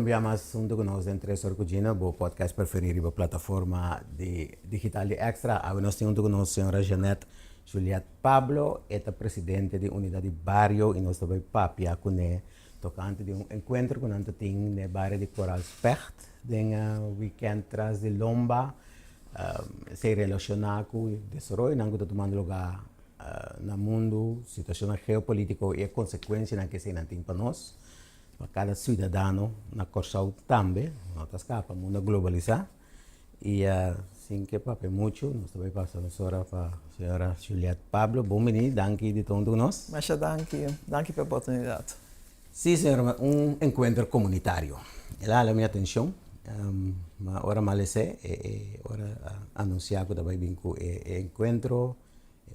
bia mas huntu ku nos den Tres Or ku Gina, bo podcast preferí riba plataforma di digital di Extra. Awe nos tin huntu ku nos señora Jeanette Juliette Pablo, e ta presidente di Unidat di Bario i nos ta bai papia kuné tokante di un enkuentro ku nan ta tin den e bario di Koraal Specht den wikènt tras di lomba. Esei relashoná ku desaroyonan ku ta tumando lugá na mundu, situashonnan geopolítiko i e konsekuensianan ku eseinan tin pa nos, pa kada siudadano na Kòrsou tambe, no ta skapa, mundu a globalisá i sin ke papia muchu nos ta bai pasa nos ora pa señora Juliette Pablo. Bon bini, danki di ta huntu ku nos. Masha danki, danki pa e oportunidat. Sí, señora, un enkuentro komunitario. El a hala mi atenshon, ma ora mi a les'é, e ora a anunsiá ku ta bai bin ku e enkuentro,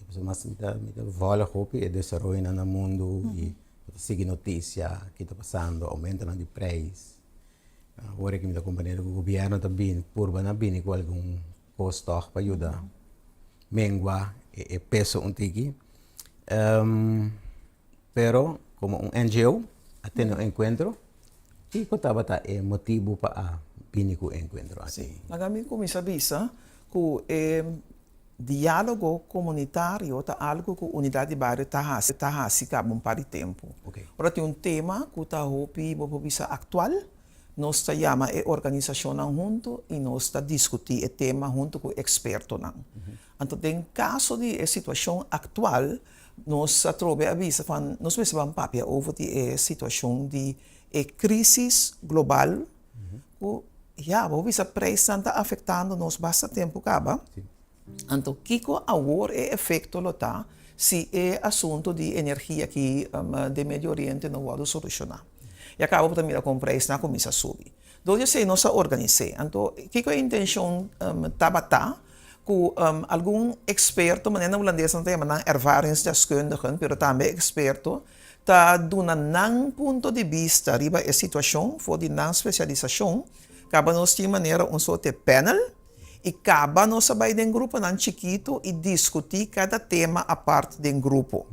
pasobra mas mi ta mi ta vòlg hopi e desaroyonan na mundu i mi ta sigui notisia ki ta pasando, oumentonan di preis. Awor aki mi ta komprende ku gobièrnu ta bini purba na bini ku algun kos tòg pa yuda mengua e peso un tiki. Pero komo un NGO a tene un enkuentro, kiko tabata e motibu pa a bini ku e enkuentro aki? Sí, laga mi kuminsá bisa ku e diálogo komunitario ta algu ku Unidat di Bario ta hasi ta hasi kaba un par di tempu. Ora tin un tema ku ta hopi bo por bisa aktual, nos ta yama e organisashonnan huntu i nos ta diskutí e tema huntu ku ekspertonan. Anto den kaso di e situashon aktual Nos atrobe a bisa van nos mester ban papia over di e situacion di e crisis global cu ya bo bisa prijsnan ta afectando nos basta tempo caba. Anto kico awor e efecto lo ta si e asunto di energia aki den Medio Oriente no wordo soluciona. Ya caba bo ta mira con prijsnan a cuminsa subi. Dor di esey nos a organise. Anto kico e intencion tabata? Ku algun eksperto, manera na hulandes nan ta yama nan ervaringsdeskundigen, pero tambe eksperto, ta duna nan punto di bista riba e situashon for di nan spesialisashon. Kaba nos tin manera un sorte panel i kaba nos a bai den gruponan chikitu i diskutí kada tema apart den grupo.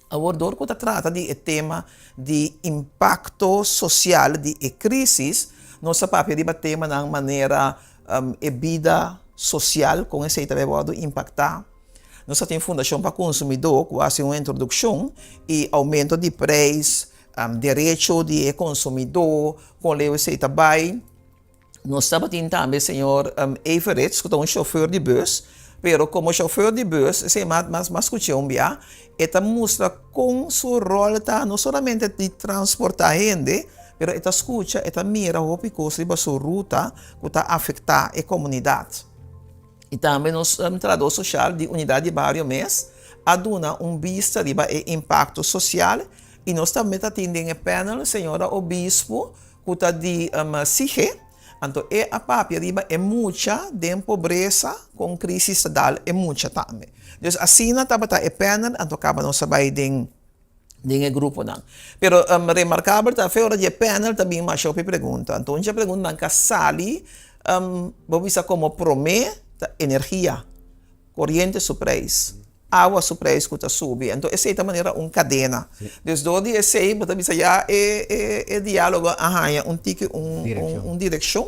Awor dor ku ta trata di e tema di impakto sosial di e krísis, nos a papia riba temanan manera e bida sosial, kon esei ta bai wòrdu impaktá. Nos a tin Fundashon pa Konsumidó ku a hasi un introdukshon i oumento di preis, derecho di e konsumidó, kon leu esei ta bai. Nos tabatin tambe señor Everits, ku ta un shofùr di bùs, pero komo shofùr di bùs, esei mas mas skuch'é un bia, e ta mustra kon su ròl ta no solamente di transportá hende, pero e ta skucha, e ta mira hopi kos riba su ruta ku ta afektá e komunidat. I tambe nos trahadó sosial di Unidat di Bario mes a duna un bista riba e impakto sosial i nos tambe ta tin den e panel señora Obispo, Ku ta di SIGE, anto e a papia riba e mucha den pobresa kon krisis ta dal e mucha tambe. Dus asina tabata e panel, anto kaba nos a bai den den e gruponan. Pero remarkabel ta fe ora di e panel ta bin masha hopi pregunta. Anto un dje preguntanan ka sali bo bisa komo promé ta energia, koriente su preis. Awa su prijs ku ta subi. Anto esei ta manera un kadena. Dus dor di esei bo ta bisa ya e e e diálogo a haña un tiki un un direkshon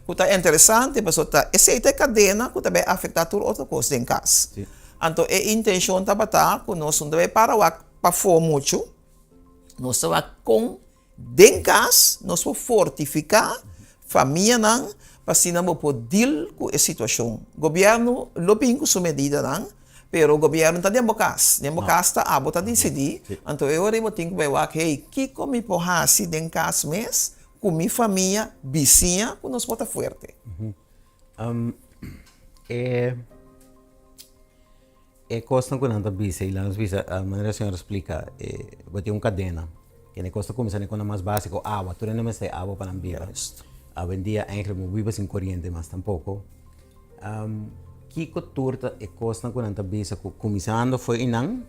ku ta interesante pasobra ta esei ta e kadena ku ta bai afektá tur otro kos den kas. Anto e intenshon tabata ku nos no ta bai para wak pafó muchu, nos ta wak kon Den kas nos por fortifiká famianan pa asina bo por deal ku e situashon. Gobièrnu lo bin ku su medidanan, pero gobièrnu ta den bo kas. Den bo kas ta abo ta disidí, anto e ora ei bo tin ku bai wak, hey, kiko mi por hasi den kas mes ku mi famia, bisiña, ku nos por ta fuerte. E E kosnan ku nan ta bisa i lanos bisa, manera señor a splika, e bo tin un kadena. Kende kos ta kuminsá den kosnan mas básiko, awa. Tur hende mester awa pa nan biba. Awendia eigentlik no biba sin koriente mas tampoko. Kiko tur ta e kosnan ku nan ta bisa ku kuminsando for einan,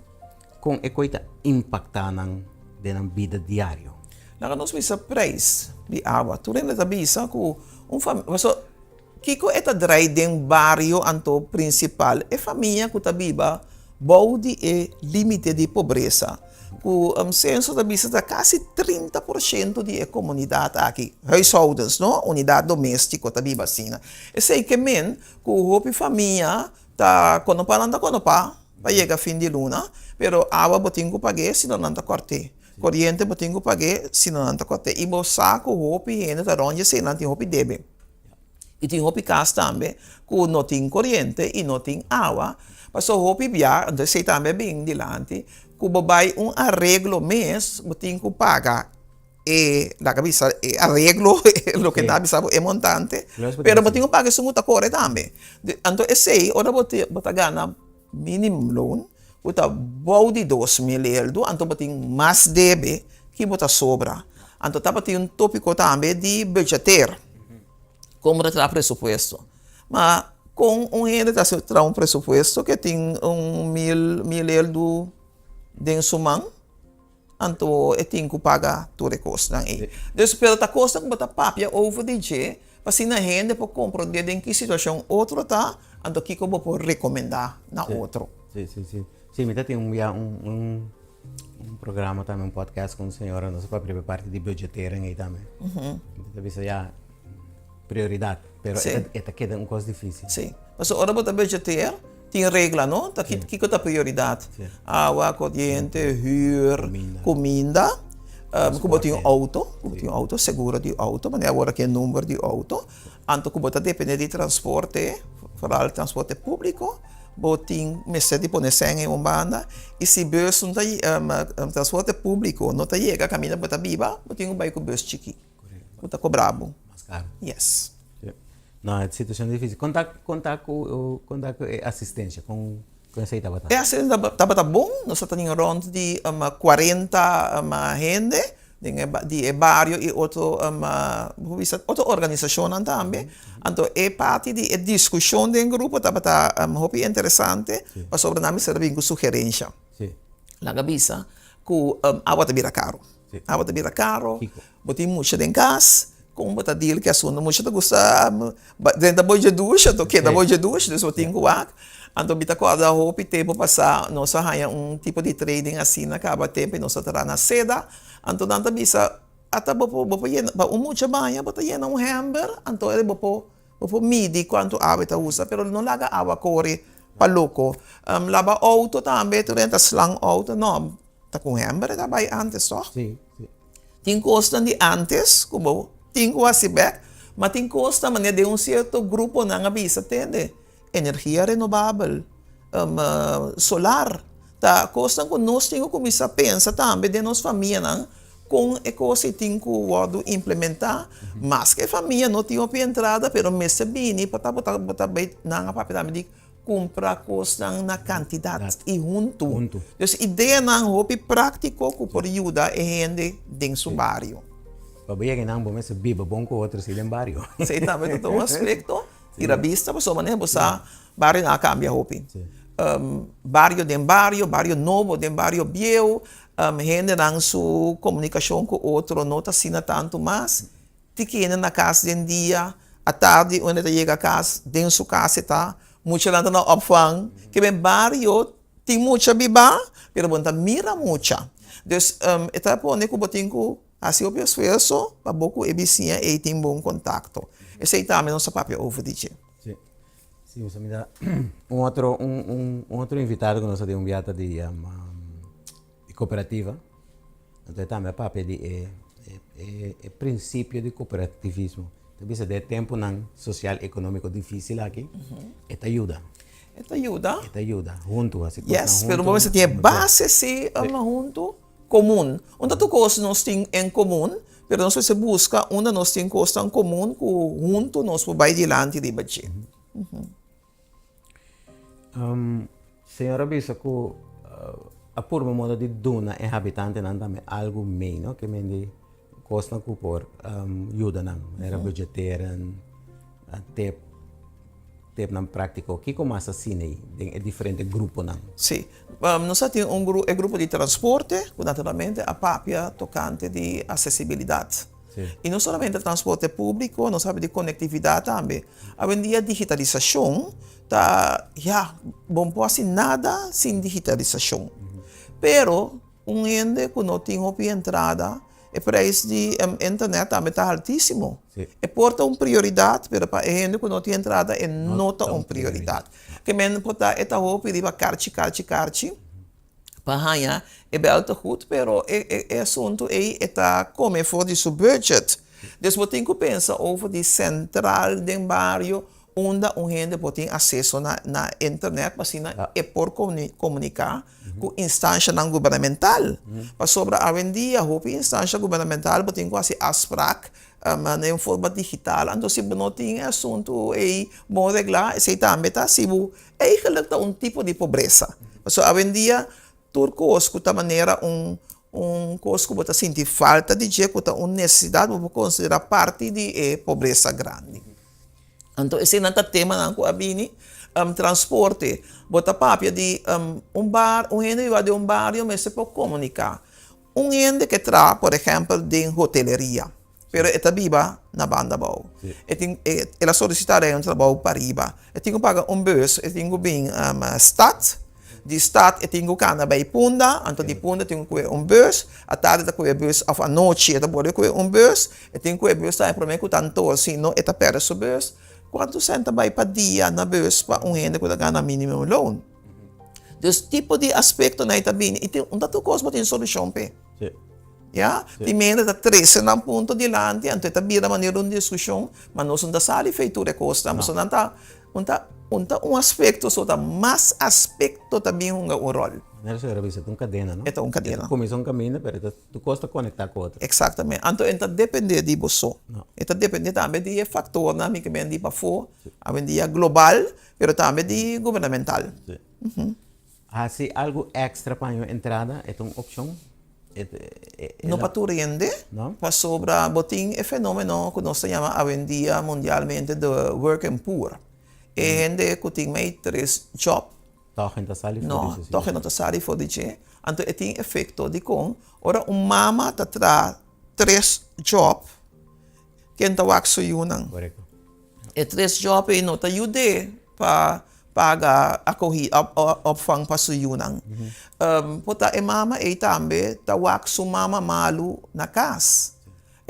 kon e koi ta impaktá nan den nan bida diario? Laga nos bisa preis di awa. Tur hende ta bisa ku un fami, pasobra Kiko e ta drai den bario anto prinsipal e famia ku ta biba bou di e limite di pobresa. Ku senso ta bisa ta kasi 30% di e komunidat aki, huishoudens no, unidat doméstiko ta biba asina. Esei ke men ku hopi famia ta konopa nan ta konopa pa yega fin di luna, pero awa bo tin ku pag'é si no nan ta kòrt'é, koriente bo tin ku pag'é si no nan ta kòrt'é i bo sa ku hopi hende ta rònt dje esei nan tin hopi debe. I tin hopi kas tambe ku no tin koriente i no tin awa. Pasobra hopi bia, anto esei tambe a bin dilanti, ku bo bai un areglo mes, bo tin ku paga e, laga bisa, e areglo, loke nan a bisa bo, e montante, pero bo tin ku paga esun ku ta kore tambe. Anto esei, ora bo bo ta gana minimumloon, ku ta bou di 2000 eldo, anto bo tin mas debe ki bo ta sobra. Anto tabatin un topiko tambe di budgeteer. Kon bo ta traha presupuesto? Ma kon un hende ta hasi traha un presupuesto ke tin un mil mil eldu den su man, anto e tin ku paga tur e kosnan ei. Dus pero ta kosnan ku bo ta papia over di dje pa asina hende por komprondé den ki situashon otro ta, anto kiko bo por rekomendá na otro. Sí, sí, sí. Sí, mi ta tin un bia un un un programa tambe, un podcast ku un señora, nos a papia riba e parti di budgetering ei tambe. Mi ta bisa ya, prioridad, pero Sí. e ta e ta keda un kos difícil. Sí. Pasobra ora bo ta budgeteer, tin regla, no? Ta ki kiko ta prioridad? Sí. Awa, koriente, huur, Kuminda. kuminda, ku bo tin Transporte. outo, ku bo tin outo, seguro di outo, manera awor aki e number di outo. Anto ku bo ta depende di transporte, foral transporte públiko, bo tin mester di pone sèn ei un banda i si bus no ta transporte públiko no ta yega kaminda bo ta biba, bo tin ku bai ku bus chikí ku ta kobra bo. Mas karu. Yes. No, e situashon difísil. Kon ta kon ta ku kon ta ku e asistensia? Kon kon esei tabata? E asistensia tabata bon. Nos a tene rònt di 40 hende Den e di e bario i otro bo por bisa otro organisashonnan tambe. Anto e parti di e diskushon den grupo tabata hopi interesante pasobra nan mester a bin ku sugerensha. Laga bisa ku awa ta bira karu. Awa ta bira karu, bo tin mucha den kas, kon bo ta deal ku e asuntu? Mucha ta gusta drenta bo dje dushi anto keda bo dje dushi, dus bo tin ku wak. Anto mi ta kòrda hopi tempu pasá nos a haña un tipo di training asina kaba tempu i nos a traha na seda. Anto nan ta bisa, ata bo por bo por yena pa un mucha baña bo ta yena un hèmber, anto bo por bo por midi kuantu awa e ta usa, pero no laga awa kore pa loko. Laba outo tambe, tur hende ta slan outo, no, ta ku un hèmber e ta bai ántes tòg? Tin kosnan di ántes ku bo tin ku hasi bèk, ma tin kosnan manera den un sierto gruponan a bisa, tende. Energia renobabel, solar, ta kosnan ku nos tin ku kuminsá pensa tambe den nos famianan kon e kos ei tin ku wòrdu implementá. Maske e famia no tin hopi entrada pero mester bini pa ta bo ta bai nan a papia tambe di kumpra kosnan na kantidat i huntu. Dus ideanan hopi práktiko ku por yuda e hende den su bario. Pa bo yega einan bo mester biba bon ku otro si den bario. Esei tambe ta un aspekto. Tira bista pasobra manera bo sa barionan a kambia hopi. Bario den bario, bario nobo den bario bieu, hendenan su komunikashon ku otro no ta asina tantu mas. Tiki hende na kas den dia, atardi un hende ta yega kas, den su kas e ta, muchanan ta na opvang. Ke men bario tin mucha bibá, pero bo no ta mira mucha. Dus e ta pone ku bo tin ku Hasi hopi esfuerso pa bo ku e bisiña ei tin bon kontakto. Esei tambe nos ta papia over di dje. Sí. Sí, nos a mira un otro, un, un, un otro invitado ku nos a tin un bia ta di, di kooperativa. Anto e tambe a papia di e, e, e, e prinsipio di kooperativismo. Ta bisa den e tempunan sosial ekonómiko difísil aki, e ta yuda. E ta yuda. E ta yuda, huntu, hasi kosnan Yes, huntu. pero bo mester tin e base sí, huntu. Komun. Unda tur kos nos tin en komun, pero nos mester buska unda nos tin kosnan komun ku huntu nos por bai dilanti riba dje. Señor a bisa ku a purba moda di duna e habitantenan tambe algu mei, no? Ke men di kosnan ku por yuda nan, manera budgeteren, tep. Tepnan práktiko, kiko mas asina ei den e diferente gruponan? Sí. Nos a tin un gru e grupo di transporte ku naturalmente a papia tokante di asesibilidat. Sí. I no solamente transporte públiko, nos a papia di konektividat tambe. Awendia digitalisashon ta, ya, bo no por hasi nada sin digitalisashon. Pero. Un hende ku no tin hopi entrada, e preis di internet tambe ta altísimo. E por ta un prioridat, pero pa e hende ku no tin entrada e no ta un prioridat. Ke men por ta e ta hopi riba karchi, karchi, karchi pa haña e bèltegoed, pero e e asuntu ei e ta kome for di su budget. Dus bo tin ku pensa over di sentral den bario unda un hende por tin aseso na na internet pa asina e por komuniká ku instanshanan gubernamental. Pasobra awendia hopi instansha gubernamental bo tin ku hasi afsprak den forma digital, anto si bo no tin e asuntu ei bon reglá esei tambe ta hasi bo eigenlijk ta un tipo di pobresa. Pasobra awendia tur kos ku ta manera un un kos ku bo ta sinti falta di dje ku ta un nesesidat bo por konsiderá parti di e pobresa grandi. Anto eseinan ta temanan ku a bini. Transporte, bo ta papia di un bar, un hende biba den un bario mester por komuniká. Un hende ke traha por ehèmpel den hoteleria, pero e ta biba na banda abou. E tin, el a solisitá den un trabou pariba. E tin ku paga un bus, e tin ku bin stat. Di stat e tin ku kana bai Punda, anto di Punda e tin ku kue un bus, atardi ta kue bus òf anochi e ta bolbe kue un bus, e tin ku e bus tambe promé ku ta anto si no e ta pèrdè su bus. Kuantu sèn ta bai pa dia na bus pa un hende ku ta gana minimum loon? Dus tipo di aspektonan ei ta bini i tin un ta tur kos bo tin solushon p'e. Ya, tin hende ta trese nan punto dilanti anto e ta bira manera un diskushon, ma nos no ta sali fei tur e kosnan pasobra nan ta Un ta un ta un aspekto so ta mas aspekto ta bin hunga un ròl. Manera señora bisa, ta un kadena, no? E ta un kadena. E ta kuminsá un kaminda, pero e ta tur kos ta konektá ku otro. Eksaktamente. Anto e no ta dependé di bo so. No. E ta dependé tambe di e faktornan mi ke men di pafó, awendia global, pero tambe di gubernamental. Si. Hasi algu èkstra pa haña un entrada e ta un opshon? No pa tur hende, pasobra bo tin e fenomeno ku nos ta yama awendia mundialmente de working poor. E hende ku tin mei tres job. Tòg e no ta sali for di No, tòg e no ta sali for di dje. Anto e tin efekto dikon ora un mama ta traha tres job, ken ta wak su yunan? E tres job ei no ta yud'é pa paga akohida opvang pa su yunan. Por ta e mama ei tambe ta wak su mama malu na kas.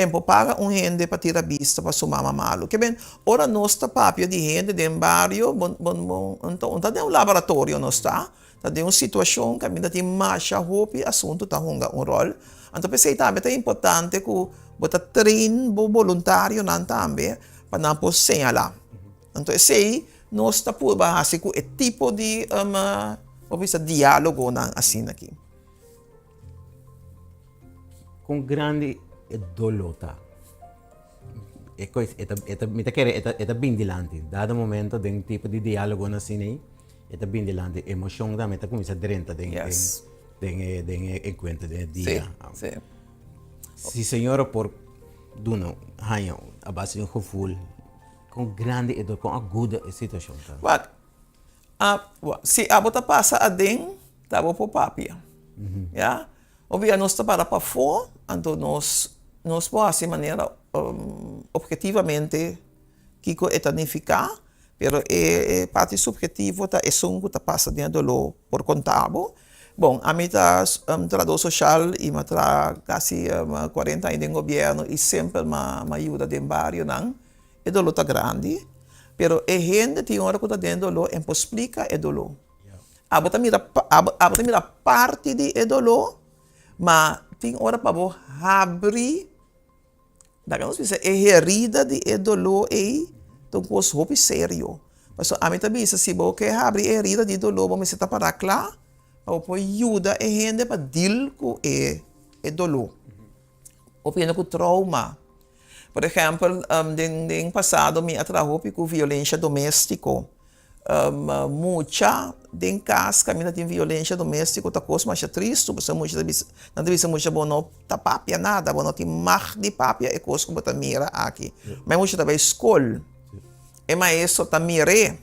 En por paga un hende pa tira bista pa su mama malu. Ke men, ora nos ta papia di hende den bario, bo bo bo ta den un laboratorio nos ta, ta den un situashon kaminda tin masha hopi asuntu ta hunga un ròl. Anto p'esei tambe ta importante ku bo ta train bo boluntarionan tambe pa nan por señalá. Anto esei nos ta purba hasi ku e tipo di bo bisa diálogonan asina aki. Kon grandi e doló ta? E kos e ta e ta mi ta kere e ta e ta bin dilanti. Dado momento den tipo di diálogonan asina ei e ta bin dilanti. Emoshon tambe ta kuminsá drenta den den den e den e enkuentro den e dia. Sí, sí. Si señora por duna haña a base di un gevoel Kon grandi e dor, kon agudo e situashon ta? Wak, a, si abo ta pasa aden, ta bo por papia. Ya? Obia nos ta para pafó, anto nos, nos por hasi manera obhetivamente kiko e ta nifiká, pero e parti subhetivo ta esun ku ta pasa den e doló por konta bo. Bon, ami ta trahadó soshal i mi a traha kasi kuarenta aña den gobièrnu i semper mi a yuda den barionan. E doló ta grandi, pero e hende tin ora ku ta den e doló en por splika e doló. Abo ta mira abo abo ta mira parti di e doló, ma tin ora pa bo habri laga nos bisa e herida di e doló ei ta un kos hopi serio. Pasobra ami ta bisa si bo ke habri e herida di doló bo mester ta pará kla pa bo por yuda e hende pa deal ku e e doló. Hopi hende ku trauma. Por ehèmpel, den den pasado mi a traha hopi ku violensha doméstiko. Mucha den kas kaminda tin violensha doméstiko ta kos masha tristu pasobra mucha ta bisa, nan ta bisa mucha bo no ta papia nada, bo no tin mag di papia e kos ku bo ta mira aki. Ma e mucha ta bai skol, e maestro ta mir'é.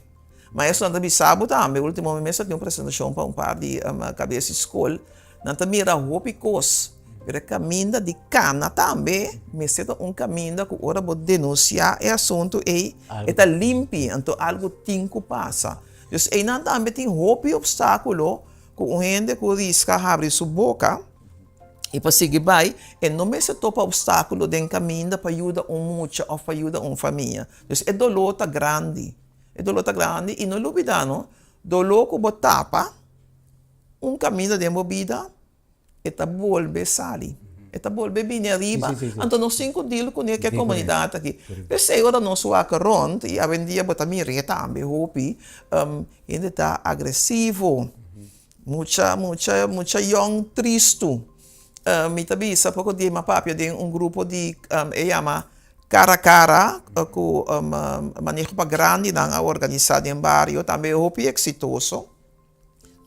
Maestronan ta bisa bo tambe, ultimo mi mes a tin un presentashon pa un par di kabes di skol, nan ta mira hopi kos, pero e kaminda di kana tambe mester ta un kaminda ku ora bo denunsiá e asuntu ei, e ta limpi, anto algu tin ku pasa. Dus einan tambe tin hopi opstákulo ku un hende ku riska habri su boka. I pa sigui bai, e no mester topa obstákulo den kaminda pa yuda un mucha òf pa yuda un famia. Dus e doló ta grandi. E doló ta grandi i no lubidá no, doló ku bo tapa un kaminda den bo bida, e ta bolbe sali. E ta bolbe bini ariba. Anto nos tin ku deal kuné ku e komunidat aki. P'esei ora nos wak rònt, i awendia bo ta mir'é tambe hopi, hende ta agresivo. Mucha, mucha, mucha yòn tristu. Mi ta bisa poko dia mi a papia den un grupo di e yama Kara Kara ku maneho pa grandinan a organisá den bario tambe hopi eksitoso.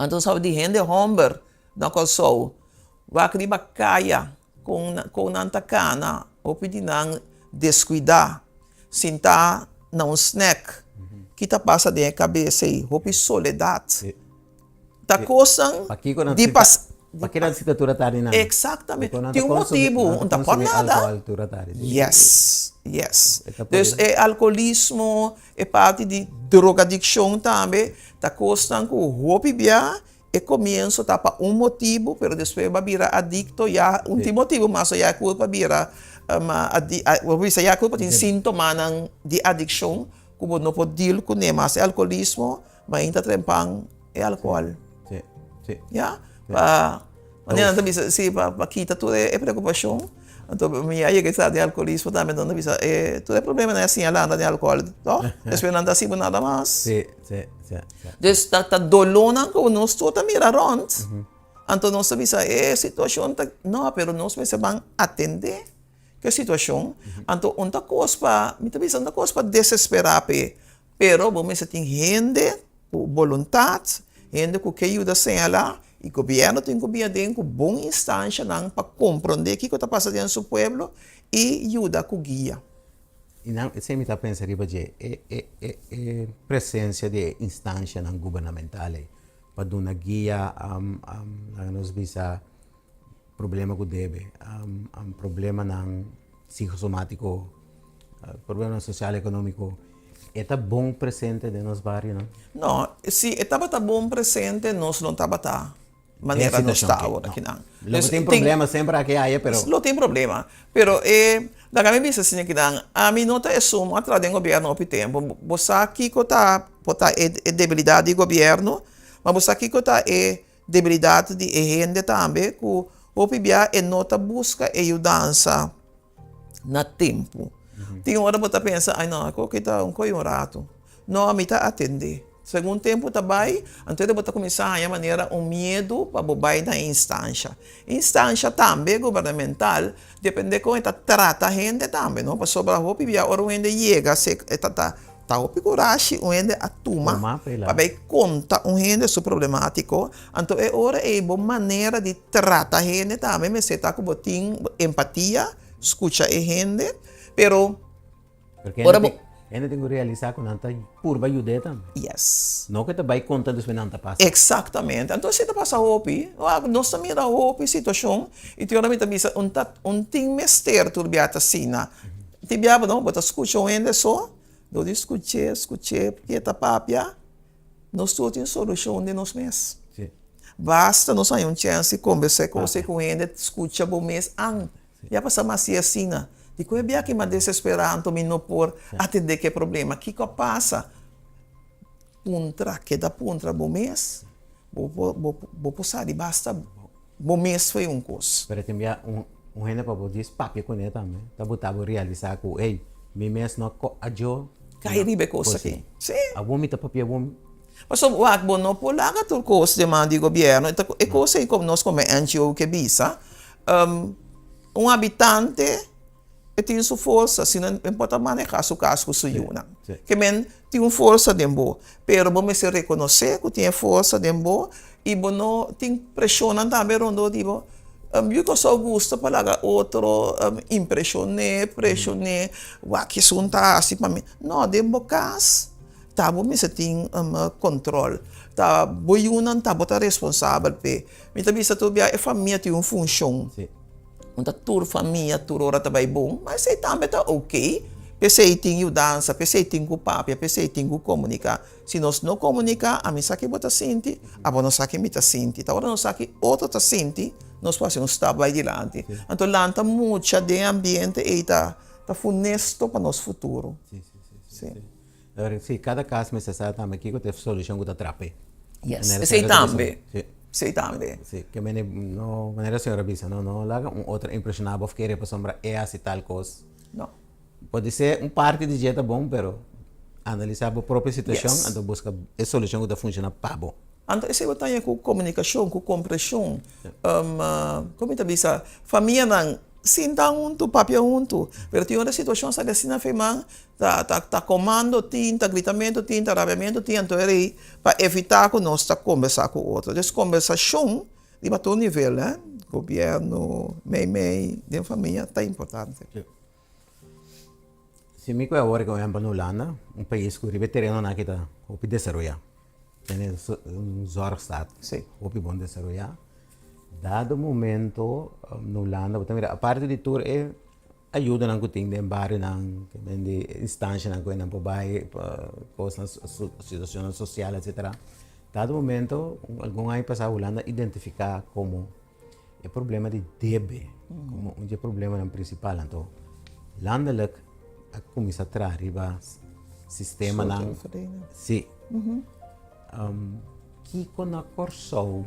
Anto nos tabata di hende hòmber na Kòrsou wak riba kaya kon kon nan ta kana hopi di nan deskuidá sintá na un snèk ki ta pasa den e kabes ei hopi soledat. Ta kosnan di pas. Pakiko nan sita tur atardi nan? Exactamente. Tin un motibu, un ta por nada. Yes, yes. Dus e alcoholismo, e parti di drogadiccion tambe, ta kosnan ku hopi bia e komienso ta pa un motibu, pero despues bo a bira adicto ya un tin motibu mas, ya e kurpa a bira, bo bisa ya e kurpa tin sintomanan di adiccion ku bo no por deal kuné mas. E alcoholismo. Mainta trempan e alcohol. Sí, sí. Ya, pa manera nan ta bisa, sí, pa pa kita tur e preocupacion. Anto mi a yega sa den alcoholismo tambe, nan ta bisa e tur e problemanan a siña lanta den alcohol, toh? Despues nan ta hasi bo nada mas. Sí, sí, sí, sí. Dus ta ta dolónan ku nos tur ta mira rònt, anto nos ta bisa e situacion ta, no, pero nos mester ban atendé ku e situacion. Anto un ta kos pa, mi ta bisa un ta kos pa desesperá p'e. Pero bo mester tin hende ku boluntat, hende ku ke yuda señalá i gobièrnu tin ku bin aden ku bon instanshanan pa komprondé kiko ta pasa den su pueblo i yuda ku guia. I nan, esei mi ta pensa riba dje, e e e e presensia di e instanshanan gubernamental ei pa duna guia, laga nos bisa problema ku debe, problemanan psikosomatiko, problemanan sosial ekonómiko, e ta bon presente den nos barionan? No, si e tabata bon presente nos lo tabata manera nos ta awor akinan. Lo tin problema semper aki aya pero. Lo tin problema, pero e laga mi bisa asina akinan, ami no ta esun a traha den gobièrnu hopi tempu, bo sa kiko ta por ta e debilidat di gobièrnu, ma bo sa kiko ta e Debilidat di e hende tambe ku hopi bia e no ta buska e yudansa na tempu. Tin ora bo ta pensa, ai no, ako ki ta un ko'i un ratu. No, mi ta atendé. Segun tempu ta bai, anto bo ta kuminsá haña manera un miedu pa bo bai na e instansha. Instansha tambe gubernamental, dependé kon e ta trata hende tambe, no? Pasobra hopi bia ora un hende yega, e ta Ta hopi kurashi un hende a tuma pa bai konta un hende su problemátiko. Anto e ora ei bo manera di trata hende tambe mester ta ku bo tin empatia, skucha e hende, pero ora bo. Hende tin ku realisá ku nan ta purba yud'é tambe. Yes. No ku e ta bai konta despues nan ta pasa. Eksaktamente. Anto esei ta pasa hopi. Nos ta mira hopi situashon i tin ora mi ta bisa un ta un tin mester tur bia ta asina. Tin bia bo no bo ta skucha un hende so. Dor di skuch'é, skuch'é ke ta papia, nos tur tin solushon den nos mes. Basta nos haña un chèns di kombersá kos ku un hende, skucha bo mes, an, ya pasa mas si asina. Dikon e biaha ki mi a desesperá anto mi no por atendé ku e problema? Kiko a pasa? Puntra, keda puntra bo mes, bo por bo por sa di basta bo mes fue un kos. Pero tin bia un un hende pa bo dis papia kuné tambe ta buta bo realisá ku ey mi mes no a djo Kai riba e kos aki. Si. Awor mi ta papia awor. Pasobra wak bo no por laga tur kos den man di gobièrnu e kos ei komo nos komo NGO ke bisa un habitante E tin su forsa, si no e por ta maneha su kas ku su yunan. Ke men tin un forsa den bo, pero bo mester rekonosé ku tin e forsa den bo i bo no tin preshonnan tambe rondó di bo. Yu Kòrsou gusta pa laga otro impreshon'é, preshon'é, wak esun ta hasi pa mi. No, den bo kas ta bo mester tin kontròl, ta bo yunan ta bo ta responsabel p'e. Mi ta bisa tur bia e famia tin un funshon. No ta tur famia tur ora ta bai bon, ma esei tambe ta ok. P'esei tin yudansa, p'esei tin ku papia, p'esei tin ku komuniká. Si nos no komuniká, ami sa ke bo ta sinti, abo no sa ke mi ta sinti. Ta ora nos sa ke otro ta sinti, nos por hasi un stap bai dilanti. Anto lanta mucha den e ambiente ei ta ta funesto pa nos futuro. Sí, sí, sí, sí. Sí. Sí, kada kas mester sa tambe kiko ta e solushon ku ta trap'e. Yes, esei tambe. Sí. Esei tambe. Sí, ke mene no, manera señora bisa, no, no laga un otro impreshoná bo of kere pasobra e hasi tal kos. No. Podisé un parti di dje ta bon, pero analisá bo propio situashon anto buska e solushon ku ta funshoná pa bo. Anto esei bo ta haña ku komunikashon, ku kompreshon. Kon mi ta bisa, famianan sinta huntu, papia huntu, pero tin ora situashon sali asina fe man, ta ta komando tin, ta gritamentu tin, ta rabiamentu tin, anto e rei pa evitá ku nos ta kombersá ku otro. Des kombersashon riba tur nivel, gobièrnu, meimei, den famia, ta importante. Si mi ku awor ku ehempel na Hulanda, un pais ku riba e terenonan aki ta hopi desaroyá, tene un zorgstaat hopi bon desaroyá, dado momento na Hulanda bo ta mira aparte di tur e ayudanan ku tin den barionan, den di instanshanan ku nan por bai pa kosnan situashonnan sosial etsetera, dado momento algun aña pasá Hulanda a identifiká komo E problema di debe como un di e problemanan principal. Anto landelijk a cuminsa traha riba sistemanan. Si. Kiko na Kòrsou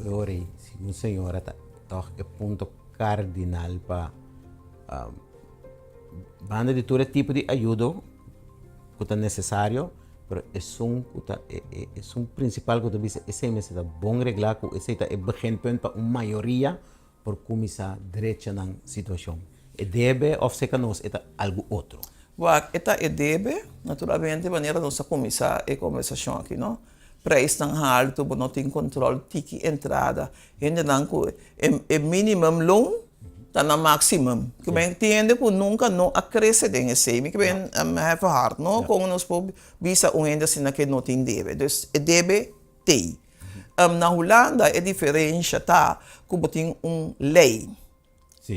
e ora ei segun señora ta tòg e punto kardinal pa banda di tur e tipo di ayudo ku ta nesesario pero esun ku ta esun prinsipal ku ta bisa esei mester ta bon reglá ku esei ta e beginpunt pa un mayoria por kuminsá drecha nan situashon. E debe òf seka nos e ta algu otro? Wak, e ta e debe, naturalmente manera nos a kuminsá e kombersashon aki no, preisnan haltu, bo no tin kontrol, tiki entrada, hendenan ku e minimum loon ta na maximum. Ke men tin hende ku nunka no a krese den esei. Mi ke ben have a heart no kon nos por bisa un hende asina ke no tin debe. Dus e debe t'ei. Na Hulanda e diferensha ta ku bo tin un lei.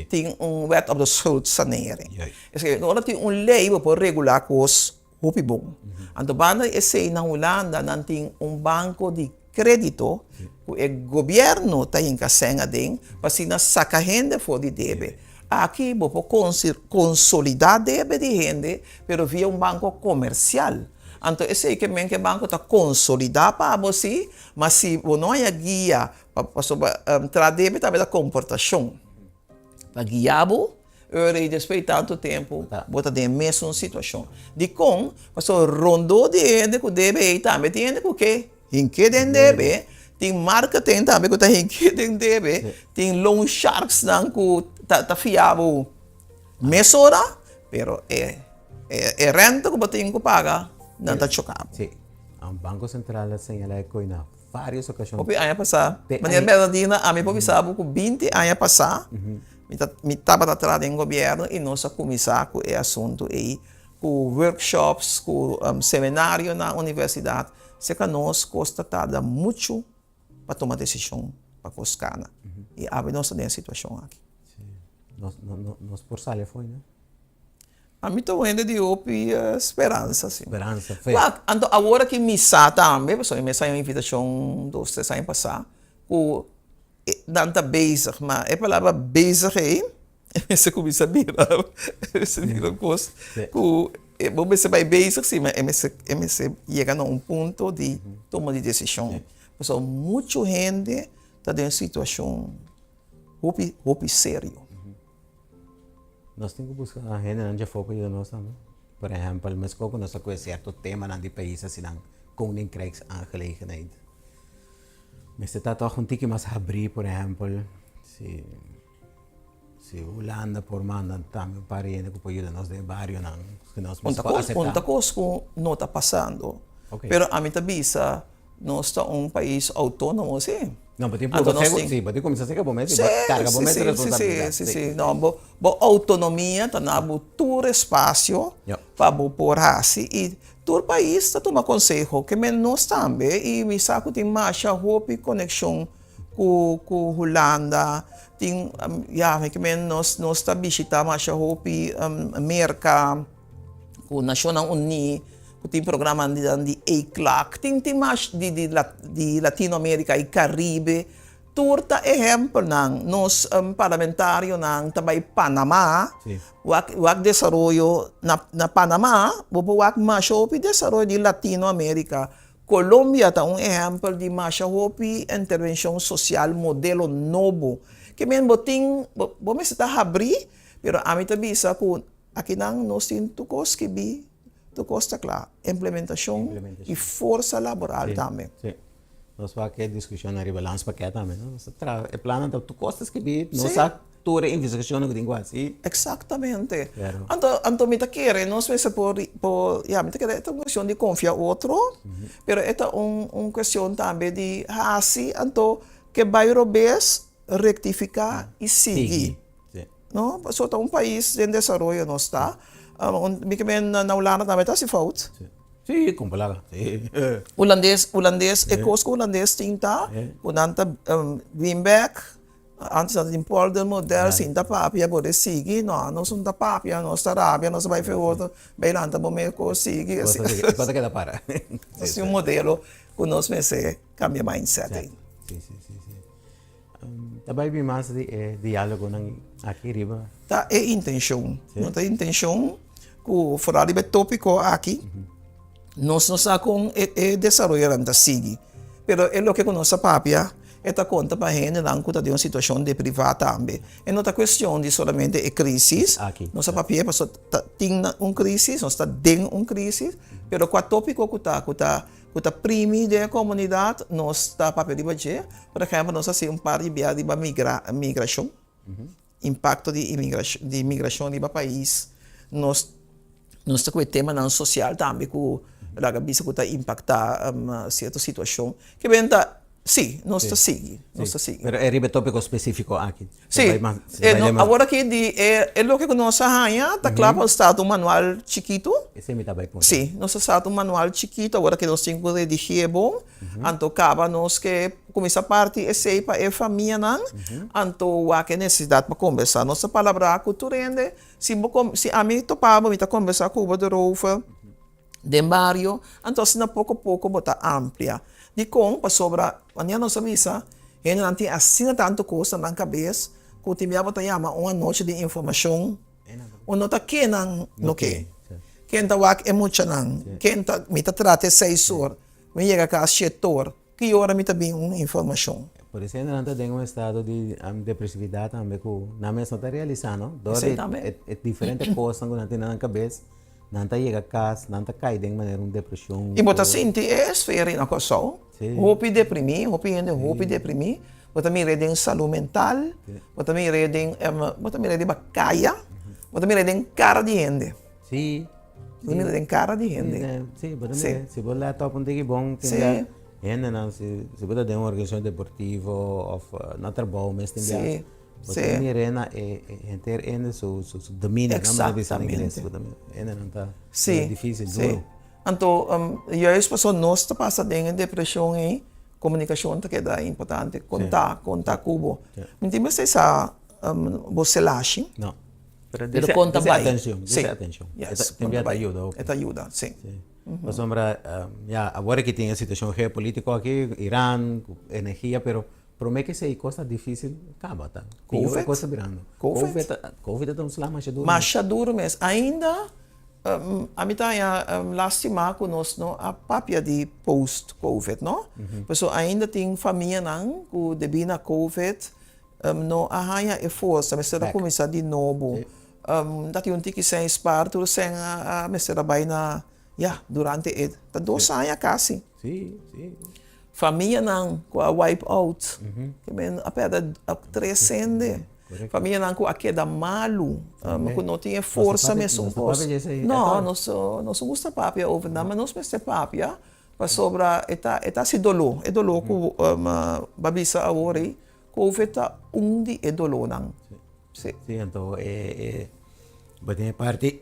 Tin un wet op de schuldsanering. Esei ora tin un lei bo por regulá kos hopi bon. Anto banda di esei na Hulanda nan tin un banko di kredito ku e gobièrnu ta hinka sèn aden pa asina saka hende for di debe. Aki bo por konsolidá debe di hende pero via un banko komersial. Anto esei ke men ku e banko ta konsolidá pa bo si, ma si bo no haña guia pasobra traha debe tambe ta komportashon pa guia bo. Ora i despues di tantu tempu bo ta den e mesun situashon. Dikon? Pasobra rondó di e hende ku debe ei tambe tin hende ku ke hink'é den debe, tin marketing tambe ku ta hink'é den debe, tin loan sharksnan ku ta fia bo mesora, pero e renta ku bo tin ku paga nan ta choka bo. Sí. Banko Sentral a señalá e koi na varios okashon. Hopi aña pasá. Manera Bernardina, ami por bisa bo ku binti aña pasá Mi ta mi tabata traha den gobièrnu i nos a kuminsá ku e asuntu ei, ku workshops, ku seminario na universidat. Serka nos kos ta tarda muchu pa tuma desishon pa kos kana. I awe nos ta den e situashon aki. Sí. Nos nos por sali afó ainda? Ami ta un hende di hopi speransa, sí. Speransa, fe. Wak, anto awor aki mi sa tambe, pasobra mi a haña un invitashon dos, tres aña pasá, ku Nan ta bezig, ma e palabra bezig ei e mester kuminsá bira, e mester bira un kos ku bo mester bai bezig si, ma e mester e mester yega na un punto di toma di desishon. Pasobra muchu hende ta den situashon hopi hopi serio. Nos tin ku buska hendenan djafó pa yuda nos tambe. Por ehèmpel, meskos ku nos ta kohe sierto temanan di pais asina, Koninkrijksaangelegenheid. Mester ta tòg un tiki mas habrí, por ehèmpel, si si Hulanda por manda tambe un par di hende ku por yuda nos den e barionan, ku nos mester por aseptá. Un ta kos ku no ta pasando, pero ami ta bisa nos ta un pais outónomo, si. No, bo tin purba segu, si, bo tin kuminsá sega bo mes i bo karga bo mes responsabilidat. Si, si, si, no, bo bo outonomia ta na bo tur espasio pa bo por hasi i Tur pais ta tuma konseho, ke men nos tambe i mi sa ku tin masha hopi konekshon ku ku Hulanda, tin ya ke men nos nos ta bishita masha hopi Merka ku Nashonnan Uní ku tin programanan di di ECLAC, tin tin masha di di di Latinoamerika i Karibe. Tur ta ehempelnan. Nos parlamentarionan ta bai Panama, wak wak desaroyo na na Panama, bo por wak masha hopi desaroyo di Latino America. Colombia ta un ehempel di masha hopi intervencion social modelo nobo. Ke men bo tin, bo bo mester ta habri, pero ami ta bisa ku akinan nos tin tur kos skibi, tur kos ta kla. Implementacion i forsa laboral tambe. Sí. Nos wak e diskushon ariba landspakket tambe, no? Nos ta traha e plannan ta tur kos ta skibí, nos sa tur e investigashonnan ku tin ku hasi. Eksaktamente. Anto, anto mi ta kere nos mester por, por, ya, mi ta kere e ta un kuestion di konfia otro, pero e ta un, un kuestion tambe di hasi anto ke bai robes, rektifiká i sigui. No? Pasobra ta un pais den desaroyo nos ta. Mi ke men na Hulanda tambe ta hasi fout. Sí, kon palabra. Sí. Hulandes, hulandes, e kos ku hulandes tin ta ku nan ta bin bek, antes nan ta tin poldermodel, sinta papia bo de sigui, no, nos no ta papia, nos ta rabia, nos ta bai fe otro, bai lanta bo mes kos sigui. E kos ta keda para. Nos tin un modelo ku nos mester kambia mindset ei. Sí, sí, sí, sí. Ta bai bin mas di e diálogonan aki riba? Ta e intenshon. No ta intenshon ku foral riba e tópiko aki nos no sa kon e desaroyonan ta sigui. Pero e loke ku nos a papia e ta konta pa hendenan ku ta den un situashon deprivá tambe. E no ta kuestion di solamente e krísis. Nos a papia pasobra ta tin un krísis, nos ta den un krísis, pero kua tópiko ku ta ku ta Ku ta primi den e komunidat, nos ta papia riba dje. Por ehèmpel, nos a hasi un par di bia riba migra, migrashon, impakto di imigrashon, di migrashon riba pais. Nos, nos ta ku e temanan sosial tambe ku laga bisa ku ta impaktá sierto situashon. Ke ben ta Sí, nos ta sigui, nos ta sigui. Pero e riba e tópiko spesífiko aki? Sí, awor aki di e loke ku nos a haña ta kla pa start un manual chikitu. Esei mi ta bai puntra. Sí, nos a start un manual chikitu, awor aki nos tin ku redigié bon, anto kaba nos ke kuminsá parti esei pa e famianan, anto wak e nesesidat pa kombersá. Nos ta palabrá ku tur hende, si bo si ami topa bo mi ta kombersá ku bo erover. Den bario, anto asina poko poko bo ta amplia. Dikon? Pasobra wanneer nos a bisa, hendenan tin asina tantu kos na nan kabes ku tin bia bo ta yama un anochi di informashon, un no ta ke nan no ke. Ken ta wak e muchanan? Ken ta, mi ta trata e seis or, mi yega kas shete or. Ki ora mi ta bin un informashon? Por esei nan ta den un estado di depresividat tambe ku nan mes no ta realisá, no? Dor di e diferente kosnan ku nan tin na nan kabes, nan ta yega kas, nan ta kai den manera un depreshon. I bo ta sinti e esfera na Kòrsou, hopi deprimí, hopi hende hopi deprimí. Bo ta mira den salú mental, bo ta mira den, bo ta mira riba kaya, bo ta mira den kara di hende. Sí. Bo ta mira den kara di hende. Sí, bo ta mira. Si bo let op un tiki bon, tin bia hendenan, si bo ta den un organisashon deportivo òf na trabou mes tin bia, bo ta mira na e henter hende su demeanor, nan bo ta bisa na ingles. Bo ta mira hendenan ta difisil, duro. Anto, juist pasobra nos ta pasa den e depreshon ei, komunikashon ta keda importante. Konta, konta ku bo. Mi tin mester sa bo selashi. No. Pero kon ta bai. Atencion, dese atencion. Yes, kon ta bai. E ta yuda, si. Pasobra, ya, awor aki tin e situacion geopolítico aki, Iran, ku energia, pero prome ke esei kos ta difícil kaba ta. Covid. Kos ta birando. Covid. Covid ta un sla masha duru. Masha duru mes. Ainda, ami ta haña lastima ku nos no a papia di post Covid, no? Pasobra ainda tin famianan ku debí na Covid No a haña e forsa, mester a kuminsá di nobo. Ta tin un tiki sèn spar, tur sèn a mester a bai na, ya, durante e, ta dos aña kasi. Famianan ku a wipe out, ke men a pèrdè tres hende. Famianan ku a keda malu, ku no tin e forsa mesun kos. No, nos no gusta papia over nan, ma nos mester papia pasobra e ta e ta hasi doló, e doló ku bo a bisa awor ei. Covid ta un di e dolónan. Sí. Sí, anto e e bo tin e parti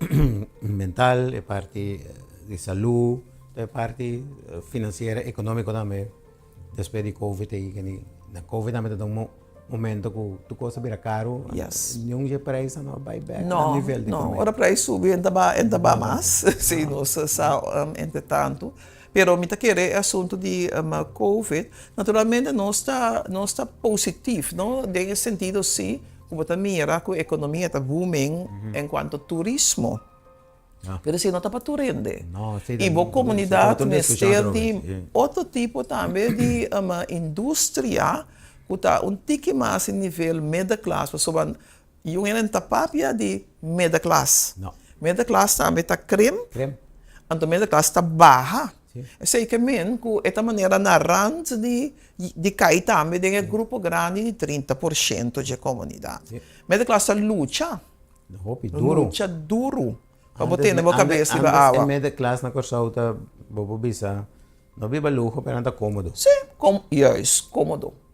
mental, e parti di salú, e parti finansiero, ekonómiko tambe. Despues di Covid ei kende na Covid tambe ta un momento ku tur kos a bira karu. Yes. Niun dje preis a no a bai bèk na nivel di promé. No, no. Ora preis subi e ta ba e ta ba mas. Sí, nos sa entre tantu. Pero mi ta kere e asuntu di Covid, naturalmente nos ta nos ta positief, no, den e sentido si ku bo ta mira ku ekonomia ta booming en kuanto turismo. Pero esei no ta pa tur hende. I bo komunidat mester di otro tipo tambe di industria ku ta un tiki mas e nivel middenklas pasobra Yu hende ta papia di middenklas. Middenklas tambe ta krimp, anto middenklas ta baha. Esei ke men ku e ta manera na rand di di kai tambe den e grupo grandi di 30% dje komunidat. Middenklas ta lucha, lucha duru pa bo tene bo kabes riba awa. Antes e middenklas na Kòrsou ta, bo por bisa, no biba luho pero nan ta kómodo. Sí, juist, kómodo.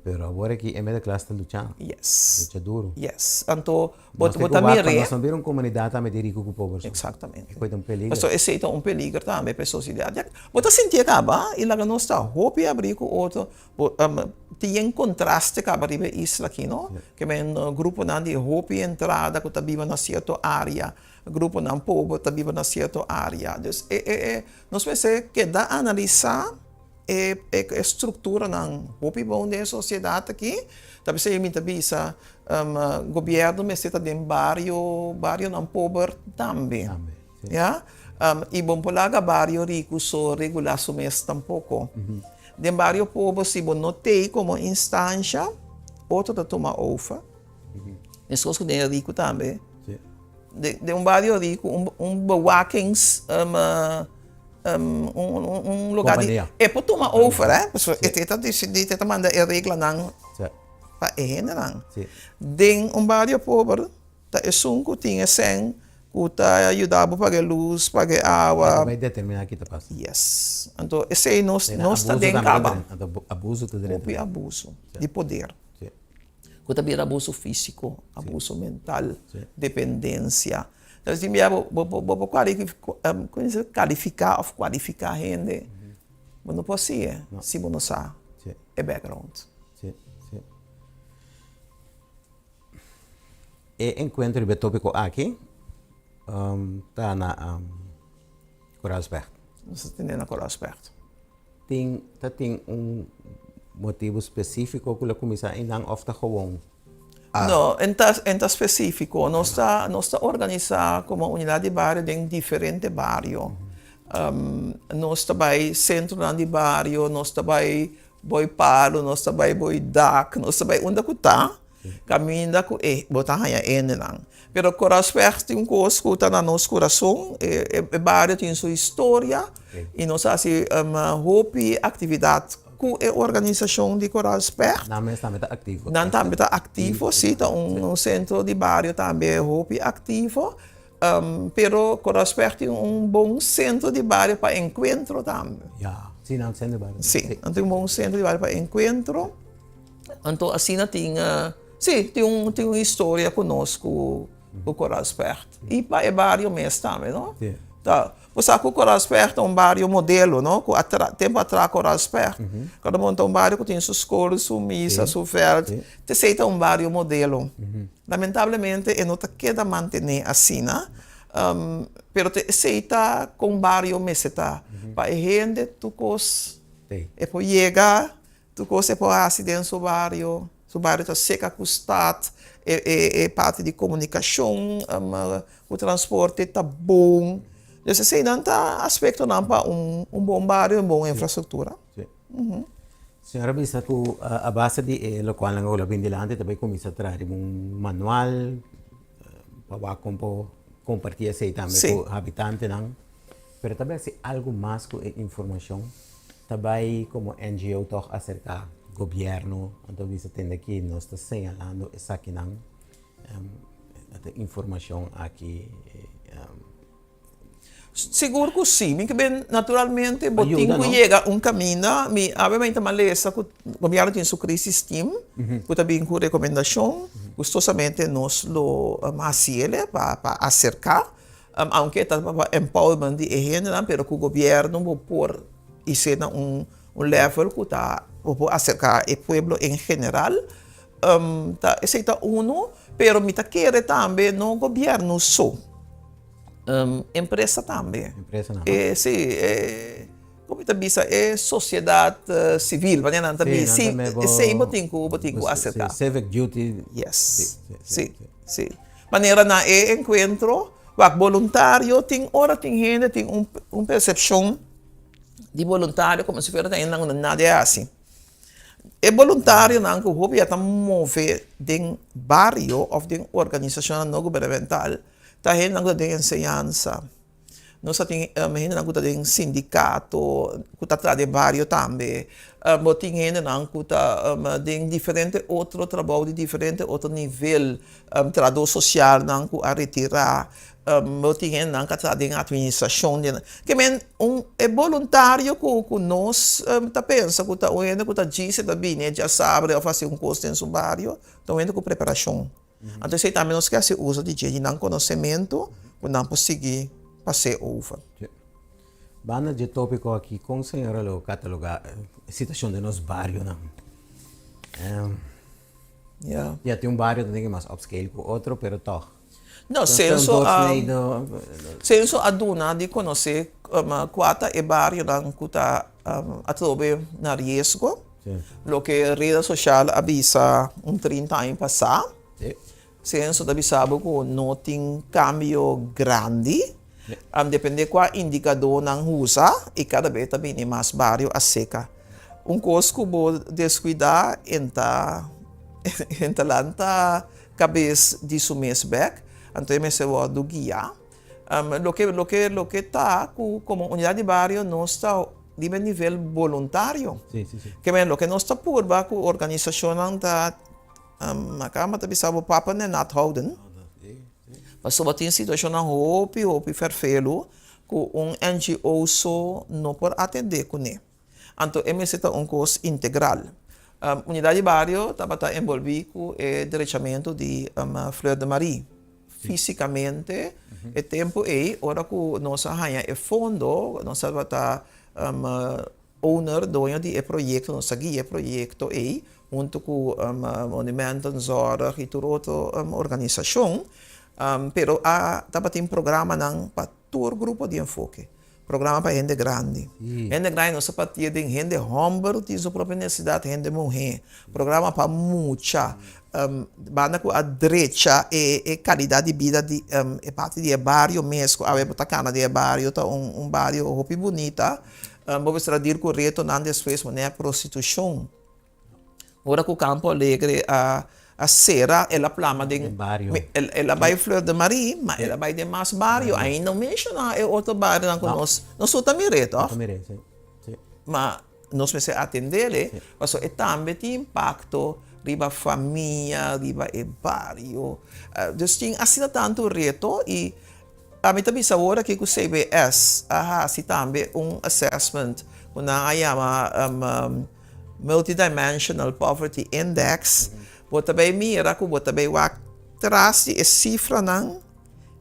Pero awor aki e middelklas ta lucha. Yes. Lucha duro. Yes. Anto bo bo ta mira. Nos no bira un comunidad tambe di rico cu pober so. Exactamente. E ta un peliger. Pasobra esey ta un peliger tambe pa e sociedad. Bo ta sintié caba y laga nos ta hopi abri cu otro. Bo tin yen contraste caba riba e isla aki no. Ke men gruponan di hopi entrada cu ta biba na cierto area, gruponan pober ta biba na cierto area. Dus e e nos mester keda analisa. E e structuranan hopi bon den e sociedad aki, ta p'esei mi ta bisa gobierno mester ta den bario, barionan pober tambe, ya, y bo no por laga bario rico so regula su mes tampoco. Den bario pober si bo no t'ei como instancia, otro ta tuma over, meskos ku den e rico tambe, den un bario rico un bewakings. Un lugar di e por tuma over eh pasobra e ta disidí e ta manda e reglanan pa e hendenan den un bario pober ta esun ku tin e sèn ku ta yuda bo paga e lus paga e awa E ta bai determiná ki ta pasa yes anto esei nos nos ta den kaba abuso ta drenta hopi abuso di poder ku ta bira abuso físiko abuso mental dependensia. Entonces tin bia bo bo bo por kalifiká òf kualifiká hende, bo no por hasi e si bo no sa e background. Sí, sí. E enkuentro riba e tópiko aki ta na Koraalspecht. Nos ta tene na Koraalspecht. Tin ta tin un motibu spesífiko ku lo kuminsá einan òf ta gewoon a. No, en ta en ta spesífiko. Nos ta nos ta organisá komo unidat di bario den diferente bario. Nos ta bai sentronan di bario, nos ta bai Boi Palu, nos ta bai Boi Dak, nos ta bai unda ku ta. Kaminda ku e bo ta haña hendenan. Pero Korasweg tin un kos ku ta na nos kurason, e bario tin su historia i nos a hasi hopi aktividat ku e organisashon di Korasweg. Nan mes tambe ta aktivo. Nan tambe ta aktivo, si, ta un sentro di bario tambe hopi aktivo. Pero Korasweg tin un bon sentro di bario pa enkuentro tambe. Ya, si, nan sentro di bario. Si, nan tin un bon sentro di bario pa enkuentro. Anto asina tin, sí, tin un tin un historia ku nos ku ku Koraalspecht. I pa e bario mes tambe, no? Sí. Ta, bo sa ku Koraalspecht ta un bario modelo, no? Ku atra tempu atra Koraalspecht, kada bon ta un bario ku tin su skol, su misa, su vèlt. T'esei ta un bario modelo. Lamentablemente e no ta keda mantené asina, pero t'esei ta kon bario mester ta. Pa e hende tur kos e por yega. Tur kos e por hasi den su bario, su bario ta seka ku stat, e parti di komunikashon ku transporte ta bon. Dus eseinan ta aspektonan pa un bon bario, un bon infrastruktura. Señor a bisa ku a base di e lokualnan ku lo bin dilanti ta bai kuminsá traha riba un manual pa wak kon por kompartí esei tambe ku habitantenan. Pero ta bai hasi algu mas ku e informashon? Ta bai komo NGO tòg aserká gobièrnu anto bisa tende aki nos ta señalando esakinan e informashon aki. Sigur ku si. Mi ke ben naturalmente bo tin ku yega un kaminda. Mi awe mi ta malesa ku gobièrnu tin su crisis team ku ta bin ku rekomendashon. Gustosamente nos lo hasi el pa aserká. Aunke ta pa empowerment di e hendenan pero ku gobierno bo por isé na un level ku ta bo por aserká e pueblo en general ta esei ta uno pero mi ta kere tambe no gobierno so empresa tambe si. Kon mi ta bisa e sosiedat sivil, wanneer nan ta bisa, si, esei bo tin ku bo tin ku aserká. Civic duty. Yes, si, si. Manera na e enkuentro, wak boluntario tin ora tin hende tin un un persepshon di boluntario komo si fuera ta hende nan ku nada a hasi. E boluntarionan ku hopi ya ta move den bario òf den organisashonnan no gubernamental ta hendenan ku ta den enseñansa. Nos a tin hendenan ku ta den sindikato, ku ta traha den bario tambe. Bo tin hendenan ku ta den diferente otro trabou di diferente otro nivel, trahadó sosialnan ku a retirá. Bo tin hendenan ku a traha den atministrashon. Ke men un e boluntario ku ku nos ta pensa ku ta un hende ku ta djis e ta bini e djasabra òf hasi un kos den su bario, ta un hende ku preparashon. Anto esei tambe nos ke hasi uso di dje, di nan konosementu ku nan por sigui pas'é over. Banda dje tópiko aki, kon señora lo katalogá e situashon den nos barionan? Ya. Ya, tin un bario ta den ke mas upscale ku otro, pero tòg. No, Senso a, Senso a duna di konosé kua ta e barionan ku ta atrobe na riesgo. Loke reda sosial a bisa un 30 aña pasá, Senso ta bisa bo ku no tin kambio grandi, depende kua indikadó nan usa i kada bes ta bini mas bario a seka. Un kos ku bo deskuidá en ta en ta lanta kabes di su mes bèk, anto e mester wòrdu guiá. Loke loke loke ta ku komo unidat di bario nos ta riba e nivel boluntario. Ke men loke nos ta purba ku organisashonnan ta aka mi ta bisa bo papa ne nat houden pasobra tin situashonnan hopi hopi ferfelu ku un NGO so no por atendé kuné. Anto e mester ta un kos integral. Unidat di Bario tabata enbolbí ku e derechamentu di Fleur de Marie. Físikamente e tempu ei ora ku nos a haña e fondo, nos tabata owner, doño di e proyekto, nos a guia e proyekto ei huntu ku Monumentenzorg i tur otro organisashon. Pero a tabatin programanan pa tur grupo di enfoke. Programa pa hende grandi. Hende grandi nos ta partia den hende hòmber ku tin su propio nesesidat, hende muhé. Programa pa mucha. Banda ku a drecha e e kalidat di bida di e parti di e bario mes ku awe bo ta kana den e bario ta un un bario hopi bunita. Bo mester a dir ku retonan despues manera prostitushon. Ora ku Campo Alegre a a sera el a plama den el a bai Fleur de Marie ma el a bai den mas bario ainda no menshoná e otro barionan ku nos nos tur ta mir'é tòg ma nos mester atendé pasobra e tambe tin impakto riba famia riba e bario dus tin asina tantu reto i Ami ta bisa awor aki ku CBS a hasi tambe un assessment ku nan a yama Multidimensional Poverty Index. Bo ta bay mira ku bo ta bay wak tras di e sifranan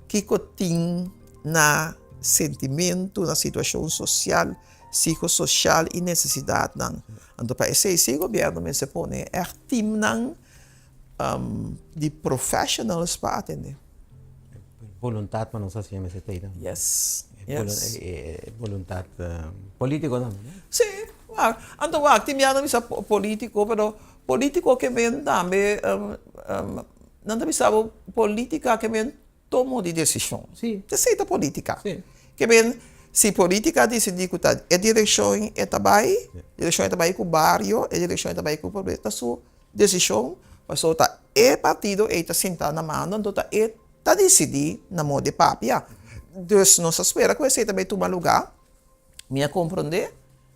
kiko tin na sentimentu, na situashon sosial, psikososial i nesesidatnan. Anto pa esei si gobièrnu mester pone ègt timnan di professionals pa atende. Boluntat pa nos hasi mester ta ei. Yes, yes. E boluntat politico tambe, no? Si, wak. Anto wak, tin bia nan bisa politico, pero politico ke men tambe, nan ta bisa bo politica ke men tomo di desishon. Si. Esei ta politica. Si. Ke men, si politica disidi ku ta e direkshon e ta bai, direkshon e ta bai ku bario, e direkshon e ta bai ku pobresa, ta su Desishon, pasobra ta e partido ei ta sintá na mando, anto ta e ta disidí na modo di papia. Dus nos ta spera ku esei ta bai tuma lugá. Mi a komprondé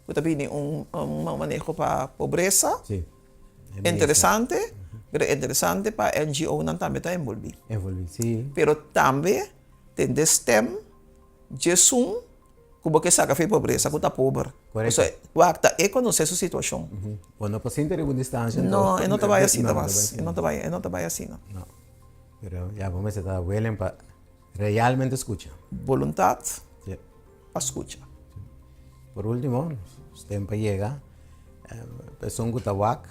ku ta bini un maneho pa pobresa interesante, pero interesante pa NGOnan tambe ta enbolbí. Pero tambe tende stem djesun. Ku bo ke saka for e pobresa ku ta pober. Korekto. Pasobra wak ta e konosé su situashon. Bo no por sinti riba un distansia anto. No, e no ta bai asina mas. E no ta bai, e no ta bai asina. No. Pero ya bo mester ta willing pa realmente skucha. Boluntat pa skucha. Por ultimo, nos tempo a yega. Esun ku ta wak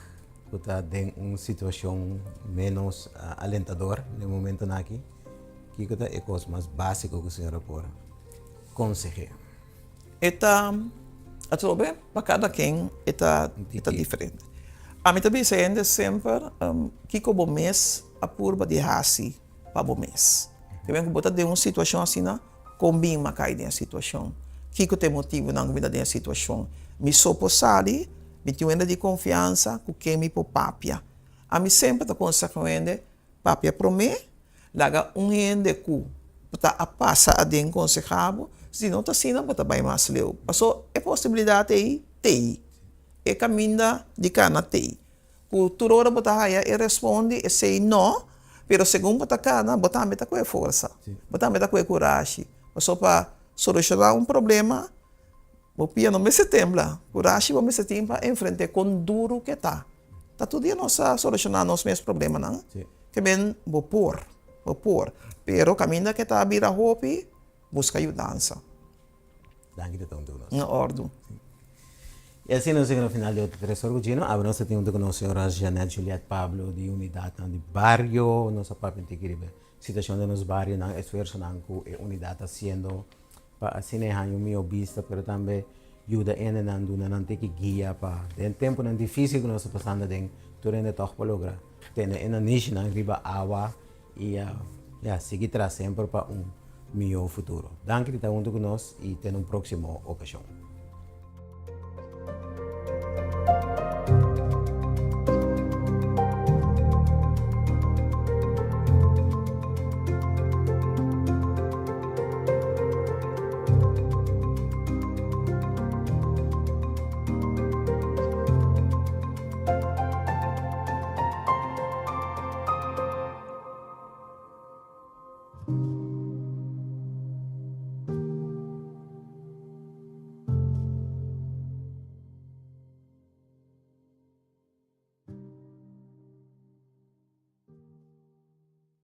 ku ta den un situashon menos alentador den momentonan aki, kiko ta e kos mas básiko ku señora por konseh'é? E ta. Atrobe pa kada ken e ta e ta diferente. Ami ta bisa hende semper kiko bo mes a purba di hasi pa bo mes. Ke men ku bo ta den un situashon asina, kon bin mi a kai den e situashon? Kiko ta e motibunan ku mi ta den e situashon? Mi so por sali, mi tin un hende di konfiansa ku ken mi por papia. Ami semper ta konseha un hende Papia promé, laga un hende ku ta a pasa aden konsehá bo, si no ta asina bo ta bai mas leu. Paso e posibilidat ei t'ei, e kaminda di kana t'ei. Ku tur ora bo ta haya e respondi esei no, pero segun bo ta kana bo tambe ta kohe forsa, bo tambe ta kohe kurashi. Paso pa solushoná un problema Bo pia no mester tembla. Kurashi bo mester tin pa enfrent'é kon duru ke ta. Ta tur dia nos ta solushoná nos mes problemanan. Ke men bo por, bo por. Pero kaminda ke ta bira hopi, buska yudansa. Danki ta tonto ku nos. Na òrdu. I asina nos yega na final di otro Tres Ora ku Gino. Awe nos ta tin huntu ku nos señora Jeanette Juliette Pablo di Unidatnan di Bario. Nos a papia un tiki riba situashon den nos barionan, esfuersonan ku e unidat ta hasiendo. Pa asina e haña un mihó bista, pero tambe yuda hendenan, duna nan tiki guia pa den tempunan difísil ku nos ta pasando aden, tur hende tòg por logra tene e nanishinan riba awa i ya, sigui tras semper pa un mihó futuro. Danki di ta huntu ku nos i te na un próksimo okashon.